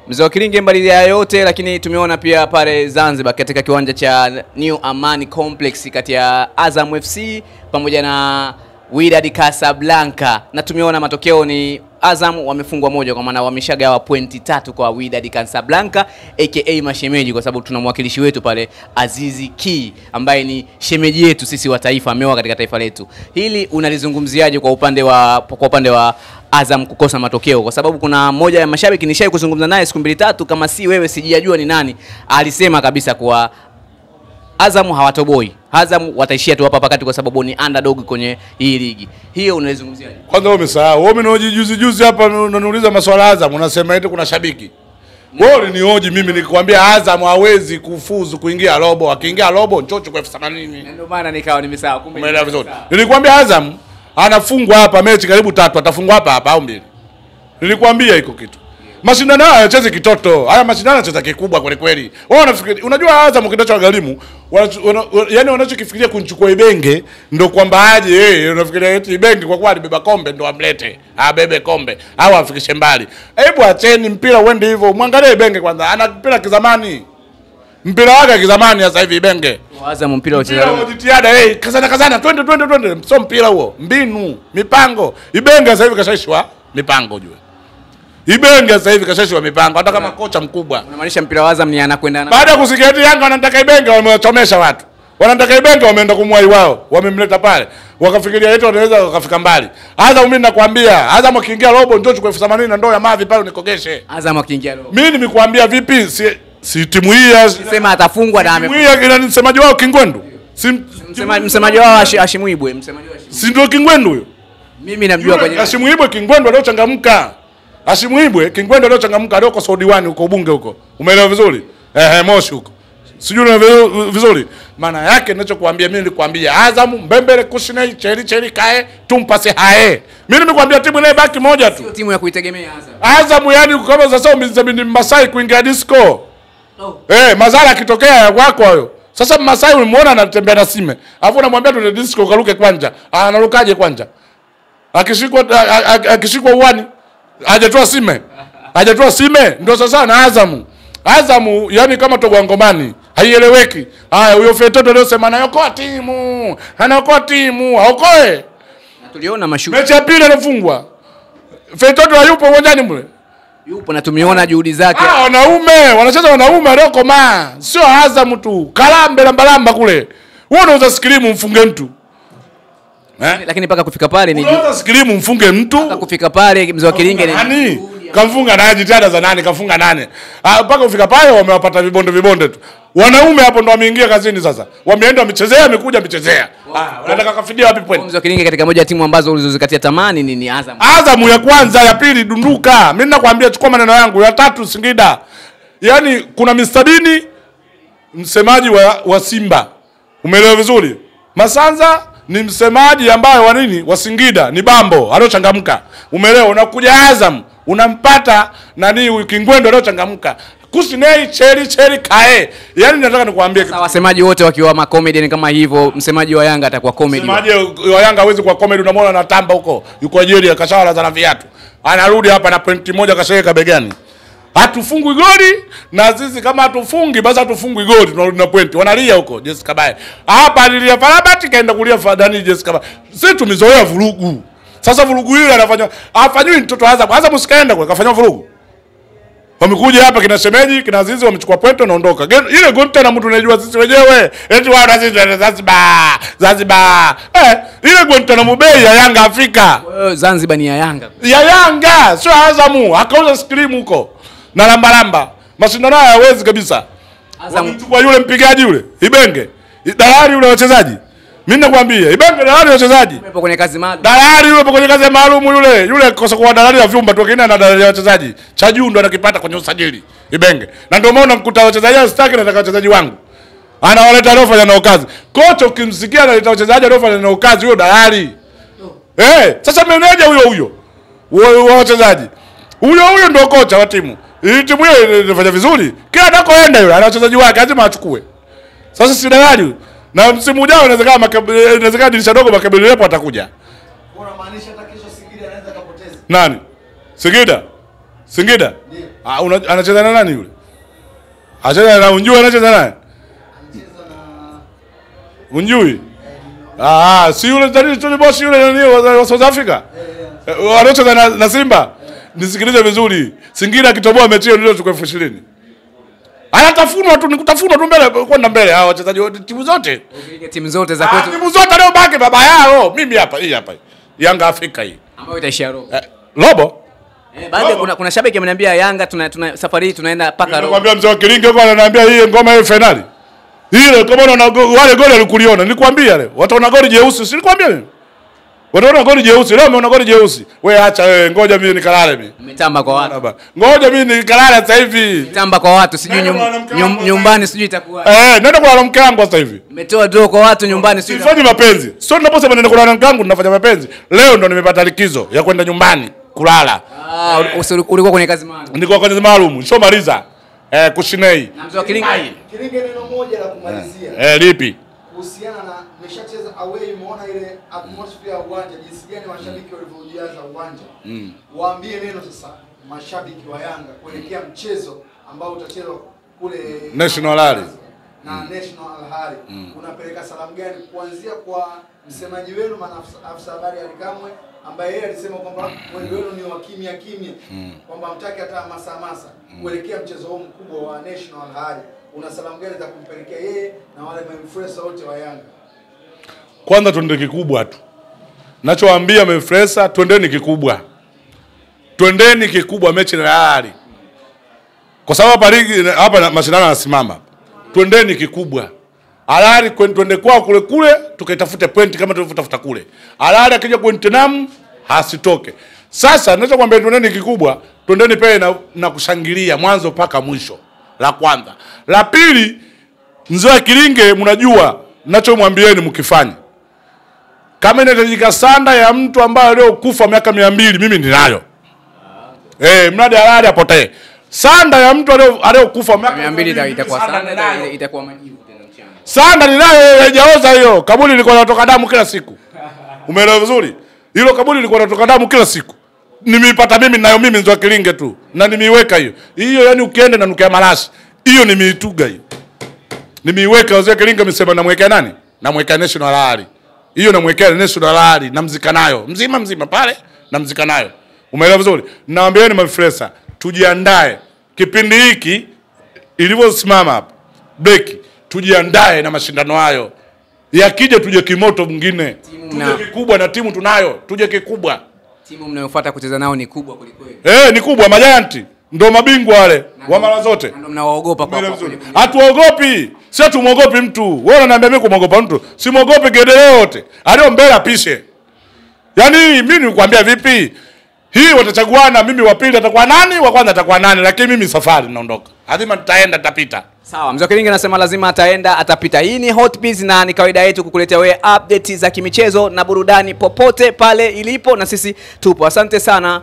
Mzee wa Kilinge, mbali ya yote lakini tumeona pia pale Zanzibar katika kiwanja cha New Amani Complex kati ya Azam FC pamoja na Wydad Casablanca, na tumeona matokeo ni Azam wamefungwa 1, kwa maana wameshagawa pointi 3 kwa Wydad Casablanca aka mashemeji, kwa sababu tuna mwakilishi wetu pale Azizi Ki ambaye ni shemeji yetu sisi wa taifa, ameoa katika taifa letu. Hili unalizungumziaje kwa upande wa Azam kukosa matokeo? Kwa sababu kuna mmoja ya mashabiki nishai kuzungumza naye siku 2-3, kama si wewe sijajua ni nani, alisema kabisa kuwa Azam hawatoboi, Azam wataishia tu hapa hapa kati kwa sababu ni underdog kwenye hii ligi. Hiyo unaizungumziaje? Kwanza wewe umesahau. Wewe umenihoji juzi juzi hapa unaniuliza maswala Azam, unasema eti kuna shabiki. Wewe ulinihoji mimi nikikwambia Azam hawezi kufuzu kuingia robo, akiingia robo nchocho kwa 80,000. Ndio maana nikawa nimesahau, kumbe. Umeelewa vizuri. Nilikwambia Azam anafungwa hapa mechi karibu 3, atafungwa hapa hapa au 2. Nilikwambia iko kitu. Mashindano haya yanacheza kitoto. Haya mashindano yanacheza kikubwa kweli kweli. Wao wanafikiri, unajua Azam kinacho gharimu, yaani wanachokifikiria kunchukua Ibenge ndio kwamba aje yeye, unafikiria eti Ibenge kwa kuwa alibeba kombe ndio amlete, abebe kombe au afikishe mbali. Hebu acheni mpira uende hivyo. Mwangalie Ibenge kwanza, ana mpira kizamani. Mpira wake kizamani sasa hivi Ibenge. Azam mpira ucheza jitihada, kazana kazana, twende twende twende. Sio mpira huo, mbinu, mipango. Ibenge sasa hivi kashaishwa mipango jue. Ibenge sasa hivi kashashwa mipango hata kama kocha mkubwa. Unamaanisha mpira wa Azam ni anakwenda na baada ya kusikia eti Yanga wanataka Ibenge, wamewachomesha watu. Wanataka Ibenge, wameenda kumwai wao, wamemleta pale. Wakafikiria eti wanaweza wakafika mbali. Azam mimi nakwambia, Azam akiingia robo njoo chukua 80,000 na ndoo ya mavi pale unikogeshe. Azam akiingia robo. Mimi nimekuambia vipi si timu hii sema atafungwa na timu hii ina msemaji wao Kingwendu. Si msemaji wao Ashimuibwe, msemaji wao. Si ndio Kingwendu huyo? Mimi namjua kwenye Ashimuibwe Kingwendu aliyochangamka. Ashimuibwe Kingwendu aliyochangamka aliyoko Sodiwani huko bunge huko. Umeelewa vizuri? Moshi huko. Sijui unaelewa vizuri. Maana yake ninachokuambia mimi nilikwambia Azam mbembele kushinei cheri cheri kae tumpase hae. Mimi nimekuambia timu ile baki moja tu. Sio timu ya kuitegemea Azam. Azam yani kama sasa umezabini Masai kuingia disco. Oh. Mazara akitokea kwako hayo. Sasa Masai ulimuona anatembea na sime. Alafu unamwambia tuende disco karuke kwanja. Anarukaje kwanja? Akishikwa uani hajatoa sime. Hajatoa sime ndio sasa na Azamu. Azamu yani kama togwa ngomani, haieleweki. Haya huyo fetoto leo sema anaokoa timu. Anaokoa timu, aokoe. Na tuliona mashuti. Mechi ya pili alifungwa. Fetoto hayupo uwanjani mle. Yupo na tumeona juhudi zake. Wanaume, wanacheza wanaume waliokomaa. Sio Azamu tu. Kalambe lambalamba kule. Wewe unauza skrimu mfunge mtu. Lakini paka kufika pale ni unauza skrimu mfunge mtu. Paka kufika pale mzee wa Kilinge ni nani? Kamfunga naye jitihada za nani? Kamfunga nani? Mpaka kufika pale wamewapata vibonde vibonde tu. Wanaume hapo ndo wameingia kazini sasa. Wameenda wamechezea, wamekuja wamechezea. Wanataka kafidia wapi point? Mzee wa Kilinge katika moja ya timu ambazo ulizozikatia tamani ni Azam. Azam ya kwanza, ya pili dunduka. Mimi nakwambia chukua maneno yangu, ya tatu Singida. Yaani kuna Mr. Bini msemaji wa Simba. Umeelewa vizuri? Masanza ni msemaji ambaye wa nini? Wa Singida, ni Bambo aliyochangamka. Umeelewa? Unakuja Azam, unampata nani huyu Kingwendo aliyochangamka. Kusinei cheri cheri kae. Yaani nataka nikuambie kitu. Wasemaji wote wakiwa ma comedian kama hivyo, msemaji wa Yanga atakuwa comedy. Msemaji wa Yanga hawezi kuwa comedy, unamwona anatamba huko. Yuko Algeria kashawala na viatu. Anarudi hapa na pointi moja kashaweka begani. Hatufungwi goli na sisi kama hatufungi basi hatufungwi goli, tunarudi na pointi. Wanalia huko Jessica Bae. Hapa alilia Farabati kaenda kulia Fadani Jessica Bae. Sisi tumezoea vurugu. Sasa vurugu ile anafanywa afanywi mtoto Azam. Azam usikaenda kwa kafanywa vurugu. Wamekuja hapa kina Shemeji, kina Azizi wamechukua pointi naondoka. Ile goli tena mtu unajua sisi wenyewe. Eti wao na sisi Zanzibar. Zanzibar. Ile goli tena Mubei ya Yanga Afrika. Zanzibar ni ya Yanga. Ya Yanga, sio Azamu. Akauza scream huko. Na lamba lamba. Mashindano haya hayawezi kabisa. Azam kwa yule mpigaji yule, Ibenge. Dalali yule wachezaji. Mimi nakwambia, Ibenge dalali wachezaji. Yupo kwenye kazi maalum. Dalali yule kwenye kazi maalum yule. Yule kosa kwa dalali ya vyumba tu kina na dalali ya wachezaji. Cha juu ndo anakipata kwenye usajili Ibenge. Na ndio maana mkuta wachezaji sitaki, nataka wachezaji wangu. Anawaleta waliofanya nao kazi. Kocha ukimsikia analeta wachezaji waliofanya nao kazi, huyo dalali. Sasa meneja huyo huyo wa wachezaji. Huyo huyo ndio kocha wa timu. Hii timu hiyo inafanya vizuri. Kila anakoenda yule ana wachezaji wake lazima achukue. Sasa si dalali. Na msimu ujao inawezekana inawezekana dirisha dogo makabili lepo atakuja. Unamaanisha hata kesho Singida anaweza kupoteza? Nani? Singida? Singida? Ndio. Anacheza na nani yule? Anacheza na Unjui, anacheza naye? Unjui? Si yule Tony Boss yule nani wa South Africa? Anacheza na Simba. Nisikilize vizuri. Singida akitoboa mechi hiyo ndio chukua 20,000. Anatafunwa tu, nikutafunwa tu mbele kwenda mbele hao wachezaji wote timu zote. Timu zote za kwetu. Timu zote leo baki baba yao. Mimi hapa, hii hapa. Yanga Afrika hii. Ambayo itaishia robo. Robo? Baada kuna shabiki ameniambia Yanga tuna safari hii tunaenda paka robo. Nikwambia mzee wa Kilinge huko ananiambia hii ngoma hii finali. Ile kama unaona wale goli alikuliona, nilikwambia leo. Wataona goli jeusi, si nilikwambia mimi. Wataona goli jeusi, leo umeona goli jeusi. Wewe acha wewe, ngoja mimi nikalale mimi. Umetamba kwa watu. Ngoja mimi nikalale sasa hivi. Umetamba kwa watu, sijui nyumbani sijui itakuwa. Nenda kulala mke wangu sasa hivi. Umetoa draw kwa watu nyumbani sijui. Sifanyi mapenzi. Sio ninaposema nenda kulala mke wangu ninafanya mapenzi. Leo ndo nimepata likizo ya kwenda nyumbani kulala. Ulikuwa kwenye kazi maalum. Nilikuwa kwenye kazi maalum, nishamaliza. Kushinei. Na mzee wa Kilinge. Kilinge neno moja la kumalizia. Lipi? Kuhusiana na mmeshacheza away, umeona ile atmosphere ya uwanja jinsi gani mashabiki walivyojaza uwanja. Waambie neno sasa mashabiki wa Yanga kuelekea mchezo ambao utachezwa kule National Al na National Al Ahly. Unapeleka salamu gani kuanzia kwa msemaji wenu afisa habari Ali Kamwe ambaye yeye alisema kwamba mwendo wenu ni wa kimya kimya, kwamba hamtaki hata masa kuelekea mchezo huu mkubwa wa National Al Ahly? Una salamu gani za kumpelekea yeye na wale mainfluencer wote wa Yanga? Kwanza twende kikubwa tu. Nachowaambia mainfluencer, twendeni kikubwa. Twendeni kikubwa mechi na Al Ahly. Kwa sababu hapa ligi hapa mashindano yanasimama. Twendeni kikubwa. Al Ahly twende kwao kule kule tukaitafute point kama tulivyotafuta kule. Al Ahly akija Guantanamo hasitoke. Sasa ninachokuambia twendeni kikubwa, twendeni pale na kushangilia mwanzo mpaka mwisho. La kwanza. La pili, mzee wa Kilinge mnajua ninachomwambieni mkifanya. Kama inahitajika sanda ya mtu ambaye aliyokufa miaka 200 mimi ninayo. Mradi Al Ahly apotee. Sanda ya mtu aliyokufa miaka 200 itakuwa sanda itakuwa majivu tena mchana. Sanda ninayo haijaoza hiyo. Kaburi lilikuwa linatoka damu kila siku. Umeelewa vizuri? Hilo kaburi lilikuwa linatoka damu kila siku. Nimeipata mimi nayo mimi mzee wa Kilinge tu. Na nimeiweka hiyo. Hiyo yani ukienda na nukia marashi. Hiyo nimeituga hiyo. Nimeiweka mzee wa Kilinge nimesema namwekea nani? Namwekea National Al Ahly. Hiyo namwekea National Al Ahly, namzika nayo. Mzima mzima pale namzika nayo. Umeelewa vizuri? Nawaambieni mafresa, tujiandae. Kipindi hiki ilivyosimama hapa break, tujiandae na mashindano hayo. Yakija tuje kimoto mwingine. Tuje kikubwa na timu tunayo, tuje kikubwa. Timu mnayofuata kucheza nao ni kubwa kulikweli. Ni kubwa, majanti ndio mabingwa wale wa mara zote. Ndio mnawaogopa kwa kweli. Hatuogopi. Sio tumuogopi mtu. Wewe unaniambia mimi kumuogopa mtu? Simuogopi gede yote. Alio mbele apishe. Yaani mimi nilikwambia vipi? Hii watachaguana, mimi wa pili atakuwa nani, wa kwanza atakuwa nani, lakini mimi safari naondoka. Lazima nitaenda nitapita. Sawa, Mzee wa Kilinge anasema lazima ataenda atapita. Hii ni Hot Biz na ni kawaida yetu kukuletea wewe update za kimichezo na burudani popote pale ilipo, na sisi tupo. Asante sana.